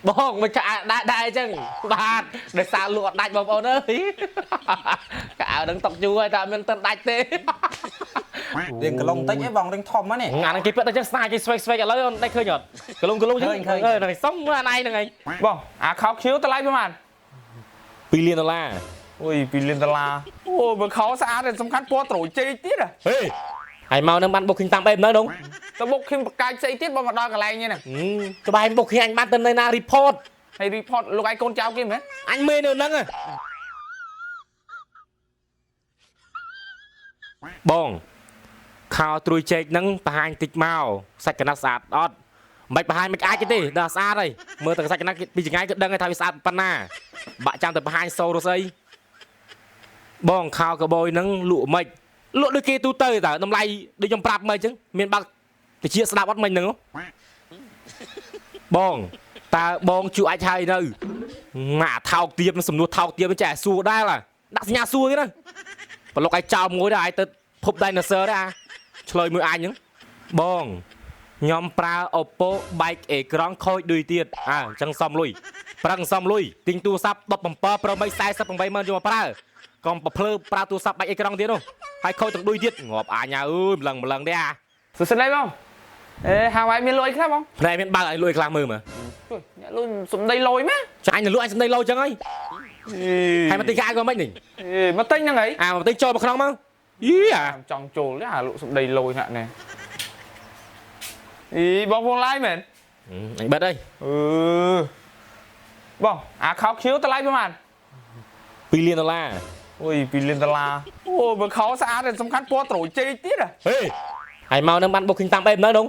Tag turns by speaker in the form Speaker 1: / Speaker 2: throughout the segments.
Speaker 1: បងមិនកាដែរដែរអញ្ចឹងបាទដោយសារលក់អត់ដាច់បងប្អូនអើយកៅអៅនឹងតុកយូរហើយតែអត់មានតិនដាច់ទេ
Speaker 2: រៀងក្លងតិចឯងបងរៀងធំហ្នឹងនេះ
Speaker 1: អាហ្នឹងគេពាក់ទៅចឹងស្នាគេស្វេកស្វេកឥឡូវអូនដាច់ឃើញអត់កលុងកលុងចឹង
Speaker 2: ឃើញឃើញ
Speaker 1: អឺហ្នឹងសុំមើលអាណៃហ្នឹងឯង
Speaker 3: បងអាខោខៀវតម្លៃប្រហែល
Speaker 1: 2លានដុល្លារ
Speaker 3: អូយ2លានដុល្លារអូបើខោស្អាតតែសំខាន់ពណ៌ត្រួយចេកទៀតហ៎
Speaker 1: ហេហើយមកនឹងបានបុកឃើញតាមអេនៅនោះ
Speaker 3: ទៅបុកឃើញបកាយស្អីទៀតបងមកដល់កន្លែងនេះហ្នឹង
Speaker 1: ក្បែរបុកឃើញអញបានទៅនៅណា report
Speaker 3: ហើយ report លោកឯងកូនចៅគេមែន
Speaker 1: អញមេនៅហ្នឹងហ៎បងខោត្រួយចេកហ្នឹងបង្ហាញតិចមកសាច់កណាត់ស្អាតអត់មិនបាច់បង្ហាញមិនអាចទេដល់ស្អាតហើយមើលតែសាច់កណាត់ពីចង្ងាយក៏ដឹងហើយថាវាស្អាតប៉ុណ្ណាបាក់ចាំតែបង្ហាញសូរស្អីបងខោកបយហ្នឹងលក់មិនលក់ដូចគេទូទៅតើតម្លៃដូចខ្ញុំប្រាប់មកអញ្ចឹងមានបើកតិចស្ដាប់អត់មិញហ្នឹងហ៎បងតើបងជួអាចហើយនៅម៉ាក់ថោកទៀបនឹងសំនួរថោកទៀបហ្នឹងចេះសួរដែរឡាដាក់សញ្ញាសួរទៀតណាប្លុកឲ្យចោលមួយដែរឲ្យទៅភព dinosaur ដែរអាឆ្លើយមួយអញហ្នឹងបងខ្ញុំប្រើ Oppo បែកអេក្រង់ខូចដូចទៀតអើអញ្ចឹងសំលុយប្រឹងសំលុយទិញទូរស័ព្ទ17 Pro Max 48ម៉ឺនយកមកប្រើកុំប្រភ្លើប្រើទូរស័ព្ទបែកអេក្រង់ទៀតនោះហើយខូចទាំងដូចទៀតងាប់អញអើយម្លឹងម្លឹងទេអា
Speaker 3: សួស្តីបងអេហាវ៉ៃមានលុយខ្លះបង
Speaker 1: ផ្នែកមានបើកឲ្យលួយខ្លះមើលមើល
Speaker 3: ជួយអ្នកលុយសំដីលុយម៉េះ
Speaker 1: ចាអញទៅលក់អញសំដីលោចឹងហើយហើយមកទិញខោអាវក៏មិននេះ
Speaker 3: អេមកទិញហ្នឹងហី
Speaker 1: អាមកទិញចូលមកក្នុងមកយីអា
Speaker 3: ចង់ចូលទេអាលក់សំដីលុយហាក់នេះអីបងពងឡាយមែន
Speaker 1: អញបិទហើយ
Speaker 3: អឺបងអាខោខៀវតម្លៃប្រហែល
Speaker 1: 2លានដុល្លារ
Speaker 3: អូយ2លានដុល្លារអូបើខោស្អាតតែសំខាន់ពណ៌ត្រួយចេកទៀតហ៎
Speaker 1: ហេហើយមកនឹងបានបុកឃើញតាមអេនៅនោះ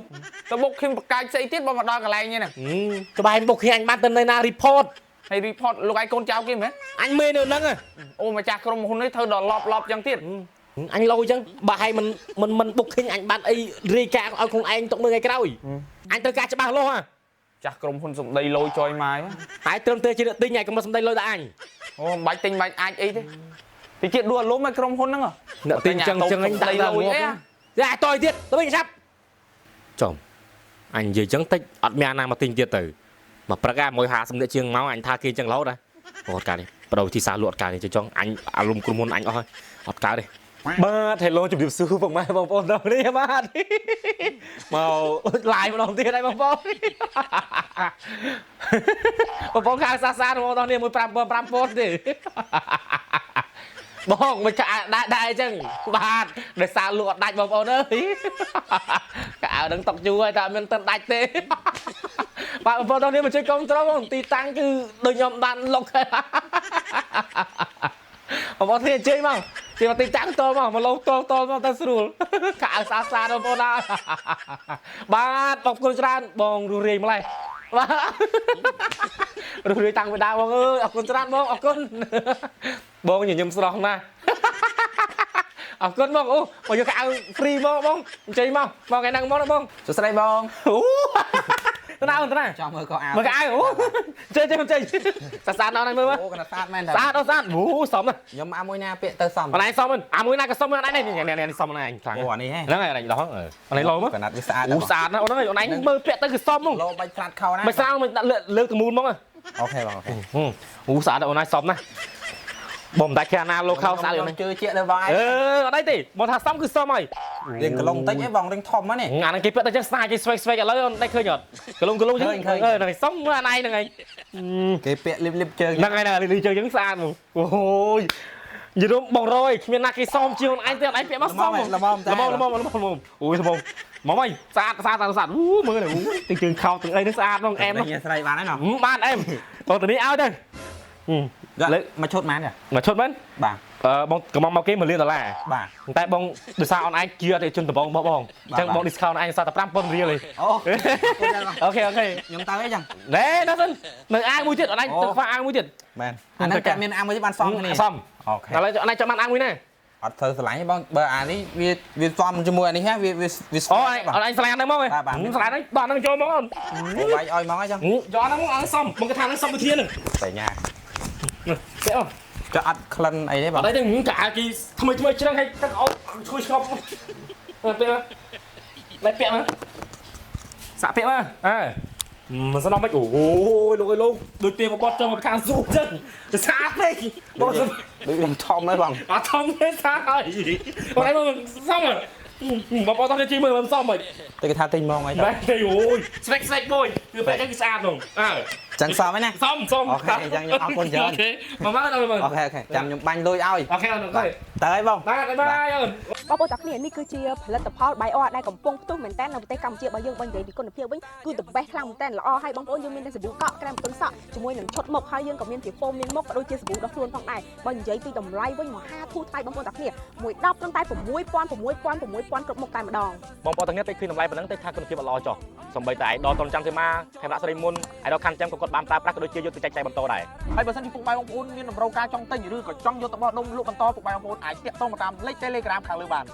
Speaker 3: ទៅបុកឃើញបកាយស្អីទៀតបងមកដល់កន្លែងនេះហ្នឹង
Speaker 1: ក្បែរបុកឃើញអញបានទៅនៅណា report
Speaker 3: ហើយ report លោកឯងកូនចៅគេមែន
Speaker 1: អញមេនៅហ្នឹងហ៎
Speaker 3: អូម្ចាស់ក្រុមហ៊ុននេះធ្វើដល់លប់លប់ចឹងទៀត
Speaker 1: អញលោចឹងបើឲ្យមិនមិនមិនបុកឃើញអញបានអីរាយការណ៍ឲ្យខ្លួនឯងទុកមើលថ្ងៃក្រោយអញត្រូវការច្បាស់លាស់ហ៎
Speaker 3: ចាស់ក្រុមហ៊ុនសំដីលយចយម៉ាយ
Speaker 1: ហើយត្រឹមតែជាអ្នកទិញហើយកុំមកសំដីលុយដល់អញ
Speaker 3: អូមិនបាច់ទិញបាច់អាចអីទេតិចទៀតដួលលំឲ្យក្រុមហ៊ុនហ្នឹង
Speaker 1: អ្នកទិញចឹងចឹងអញដាក់
Speaker 3: លុយអី
Speaker 1: យ៉ាតយទៀតទៅវិញឆាប់ចំអញនិយាយចឹងតិចអត់មានអាណាមកទិញទៀតទៅមកព្រឹកអា150នាក់ជាងមកអញថាគេចឹងរហូតហ៎អត់កើតទេបដូរវិធីសាស្ត្រលក់អត់កើតទេចង់អញអារម្មណ៍ក្រុមហ៊ុនអញអស់ហើយអត់កើតទេបាទ Hello ជម្រាបសួរពុកម៉ែបងប្អូនទាំងនេះបាទមក live ម្ដងទៀតហើយបងប្អូនបងប្អូនខាងសាសាបងប្អូននេះ1 5 5ពាន់ទេបងមិនកាដែរដែរអញ្ចឹងបាទដោយសារលក់អត់ដាច់បងប្អូនអើយកៅអៅនឹងតុកយូរហើយតែអត់មានតិនដាច់ទេបាទបងប្អូនទាំងនេះមកជួយគ្រប់គ្រងបងទីតាំងគឺដូចខ្ញុំបានលុកហើយបងប្អូនគ្នាអញ្ជើញមកជិះមកទីតាំងតមកមកលោកតតមកទៅស្រួលកៅអៅស្អាតស្អាតបងប្អូនណាបាទបងប្អូនច្រើនបងរស់រាយម្លេះបាទរស់រាយតាំងពីដើមបងអើយអរគុណច្រើនបងអរគុណបងញញឹមស្រស់ណាស់អរគុណបងអូមកយកកៅអៅ free មកបងអញ្ជើញមកមកថ្ងៃហ្នឹងមកណាបង
Speaker 2: សួស្តីបង
Speaker 1: អូតណាអូនតណា
Speaker 2: ចង់មើលខោអាវ
Speaker 1: មើលកៅអៅអូចេញចេញចេញស្អាតដល់ហ្នឹងមើលមើល
Speaker 2: អូកណ្ដាលស្អាតមែនតើ
Speaker 1: ស្អាតអូស្អាតអូសមណាស់
Speaker 2: ខ្ញុំអាមួយណាពាក់ទៅសម
Speaker 1: អនឡាញសមមិនអាមួយណាក៏សមមិនអនឡាញនេះនេះសមអនឡាញខ្លាំង
Speaker 2: អូអានេះហ៎
Speaker 1: ហ្នឹងហើយអនឡាញដោះអនឡាញលោមក
Speaker 2: កណ្ដាលវាស្អាត
Speaker 1: អូស្អាតណាស់អូនហ្នឹងអនឡាញមើលពាក់ទៅគឺសមហ្មង
Speaker 2: លោបាច់ផ្លាត់ខោណា
Speaker 1: មិនស្អាតមិនដាក់លើកទមូលហ្មង
Speaker 2: អូខេបងអូខេ
Speaker 1: អូស្អាតអូនឡាញសមណាស់បងមិនដាច់ខាណាលោកខោស្អាតអូន
Speaker 2: ជឿជាក់លើបងឯង
Speaker 1: អឺអត់អីទេបងថាសមគឺសមហើយ
Speaker 2: រៀងក្លងតិចឯងបងរៀងធំហ្នឹងនេះ
Speaker 1: អាហ្នឹងគេពាក់ទៅចឹងស្នាគេស្វេកស្វេកឥឡូវអូនដាច់ឃើញអត់កលុងកលុងចឹង
Speaker 2: ឃើញឃើញ
Speaker 1: អឺហ្នឹងសមមើលអាណៃហ្នឹងឯង
Speaker 2: គេពាក់លីបលីបជើង
Speaker 1: ហ្នឹងហើយណាលីលីជើងចឹងស្អាតហ្មងអូយនិយាយរួមបងរយគ្មានណាគេសមជាងអូនឯងទេអូនឯងពាក់មកសមហ្មង
Speaker 2: ល្មម
Speaker 1: ល្មមល្មមល្មមល្មមអូយល្មមមកហើយស្អាតស្អាតស្អាតស្អាតអូមើលនេះអូទាំងជើងខោទាំងអីហ្នឹងស្អាតហ្មងអែម
Speaker 2: ញ៉ាស្រ័យបានហើយណោះ
Speaker 1: បានអែមបងតានេះឲ្យទៅ
Speaker 2: លើមកឈុតបានទេ
Speaker 1: មកឈុតមែន
Speaker 2: បាទ
Speaker 1: អឺបងកំងមកគេ1លានដុល្លារ
Speaker 2: បាទ
Speaker 1: តែបងដោយសារអូនឯងជាអតិថិជនដំបងរបស់បងអញ្ចឹងបង discount ឯងសល់តែ5000រៀលទេ
Speaker 2: អូ
Speaker 1: OK OK
Speaker 2: ខ្ញុំទៅអីចឹង
Speaker 1: ណែណាសិននៅអាវមួយទៀតអូនឯងទៅខ្វះអាវមួយទៀត
Speaker 2: មែនអាហ្នឹងតែមានអាមួយទៀតបានសមគ្នា
Speaker 1: សម
Speaker 2: OK
Speaker 1: ឥឡូវអូនឯងចង់បានអាវមួយណា
Speaker 2: អត់ត្រូវស្រឡាញ់ទេបងបើអានេះវាវាសមជាមួយអានេះហ៎វាវាវា
Speaker 1: អូឯងអូនឯងស្លាញ់ហ្នឹងមកឯងស្លាញ់ហ្នឹងដល់ហ្នឹងចូលមកអូន
Speaker 2: អូវាយឲ្យមកអីចឹង
Speaker 1: យកហ្នឹងមកឲ្យសមបងគេថាហ្នឹងសមវិធានហ្នឹង
Speaker 2: តែញ៉ា
Speaker 1: គេអូ
Speaker 2: ចុះអត់ក្លិនអីទេបង
Speaker 1: អត់អីទេកាគេថ្មីថ្មីជ្រឹងឲ្យទឹកអូឈួយឆ្ងប់ពាក់មកពាក់មកសាក់ពាក់មកអើ មិនស្នំមិនអូយលោកអើយលោកដូចទៀបបត់ចង់មកខាងស៊ូចឹងស្អាតពេកបង
Speaker 2: ដូចខ្ញុំធំហើយបង
Speaker 1: អត់ធំទេស្អាតហើយបងឯងមើលសមបងប្អូនតោះជីមើលមិនសមហី
Speaker 2: តែគេថាទិញមកអី
Speaker 1: បែរទេអូយស្វែកស្វែកមួយគឺបែរគឺស្អាតហ្មងអើ
Speaker 2: ចឹងសមហើយណា
Speaker 1: សមសម
Speaker 2: OK ចឹងខ្ញុំអរគុណច្រើន
Speaker 1: OK មកមកដល់មក
Speaker 2: OK OK ចាំខ្ញុំបាញ់លុយឲ្យ
Speaker 1: OK អូន OK
Speaker 2: តើហើយបង
Speaker 1: បាទ bye អូន
Speaker 4: បងប្អូនទាំងគ្នានេះគឺជាផលិតផល Bio ដែលកំពុងផ្ទុះមែនតើនៅប្រទេសកម្ពុជារបស់យើងបើនិយាយពីគុណភាពវិញគឺ the best ខ្លាំងមែនតើល្អហើយបងប្អូនយើងមានតែសាប៊ូកក់ក្រែមទុនសក់ជាមួយនឹងឈុតមុខហើយយើងក៏មានជាហ្វូមលាងមុខក៏ដូចជាសាប៊ូដុសខ្លួនផងដែរបើនិយាយពីតម្លៃវិញមហាធូរថ្លៃបងប្អូនទាំងគ្នាមួយ10ត្រឹមតែ6000 6000 6000គ្រប់មុខតែម្ដង
Speaker 1: បងប្អូនទាំងនេះតែឃើញតម្លៃប៉ុណ្ណឹងតែថាគុណភាពអត់ល្អចុះសំបីតែឯដលតុនចាំសេមាខេមរៈស្រីមុនឯដលខាន់ចាំក៏គាត់បានប្រើប្រាស់ក៏ដូចជាយកទៅចែកចាយបន្តដែរ
Speaker 3: ហើយបើសិនជាពុកម៉ែបងប្អូនមានតម្រូវការចង់ទិញឬក៏ចង់យកទៅបោះដុំលក់បន្តពុកម៉ែបងប្អូនអាចតាក់ទងមកតាមលេខ Telegram ខាងលើបាន។